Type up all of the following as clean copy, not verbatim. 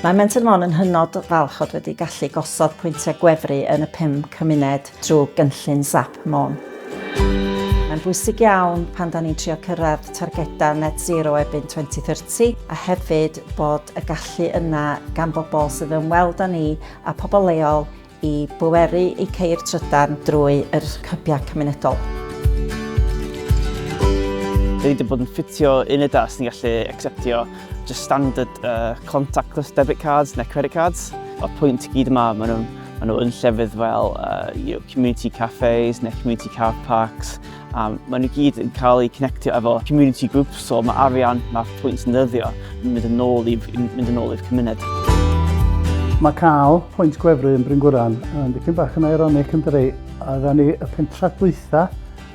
Mae Menter Môn yn hynod falch fod wedi gallu gosod pwyntiau gwefru yn y pum cymuned trwy gynllun Zap Môn. Mae'n bwysig iawn pan da ni'n trio cyrraedd targedau net zero erbyn 2030 a hefyd bod y gallu yna gan bobl sydd yn weld â ni a pobl leol i bweru eu ceir trydan drwy yr hybiau cymunedol. Dyn ni wedi bod yn ffitio unedau sy'n gallu acceptio just standard uh, contactless debit cards neu credit cards. Mae'r pwynt i gyd yma, maen nhw'n maen nhw yn llefydd fel uh, you know, community cafes neu community car parks. A maen nhw gyd yn cael eu connectio efo community groups, so mae arian, mae'r pwynt yn ddyddio yn mynd yn ôl i, mynd yn ôl i'r cymuned. Mae cael pwynt gwefru yn Bryngwran yn dipyn bach yn ironic yn dydi? Oedden ni y pentra dwytha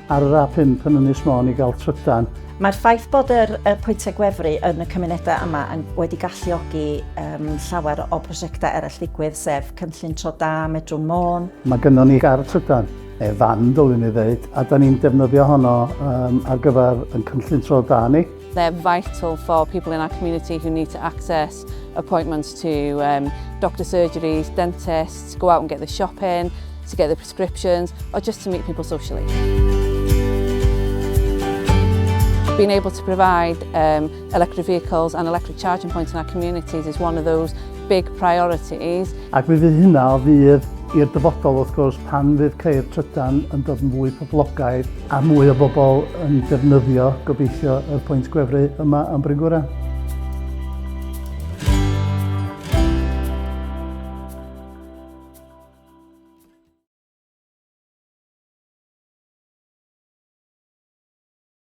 ar yr A5 yn Ynys Môn i gael trydan. Mae'r ffaith bod yr, y pwyntiau gwefru yn y cymunedau yma yn wedi galluogi um, llawer o prosiectau eraill ddigwydd, sef Cynllun Tro Da, Medrwn Môn. Mae gynnon ni gar trydan, neu fan dylwn i ddeud, a da ni'n defnyddio honno um, ar gyfer yn cynllun tro da ni. They're vital for people in our community who need to access appointments to um, doctor surgeries, dentists, go out and get the shopping, to get the prescriptions, or just to meet people socially. Being able to provide um, electric vehicles and electric charging points in our communities is one of those big priorities. Ac mi fydd hynna o fudd i'r dyfodol wrth gwrs pan fydd ceir trydan yn dod yn fwy poblogaidd a mwy o bobl yn defnyddio gobeithio yr pwynt gwefru yma yn Bryngwran.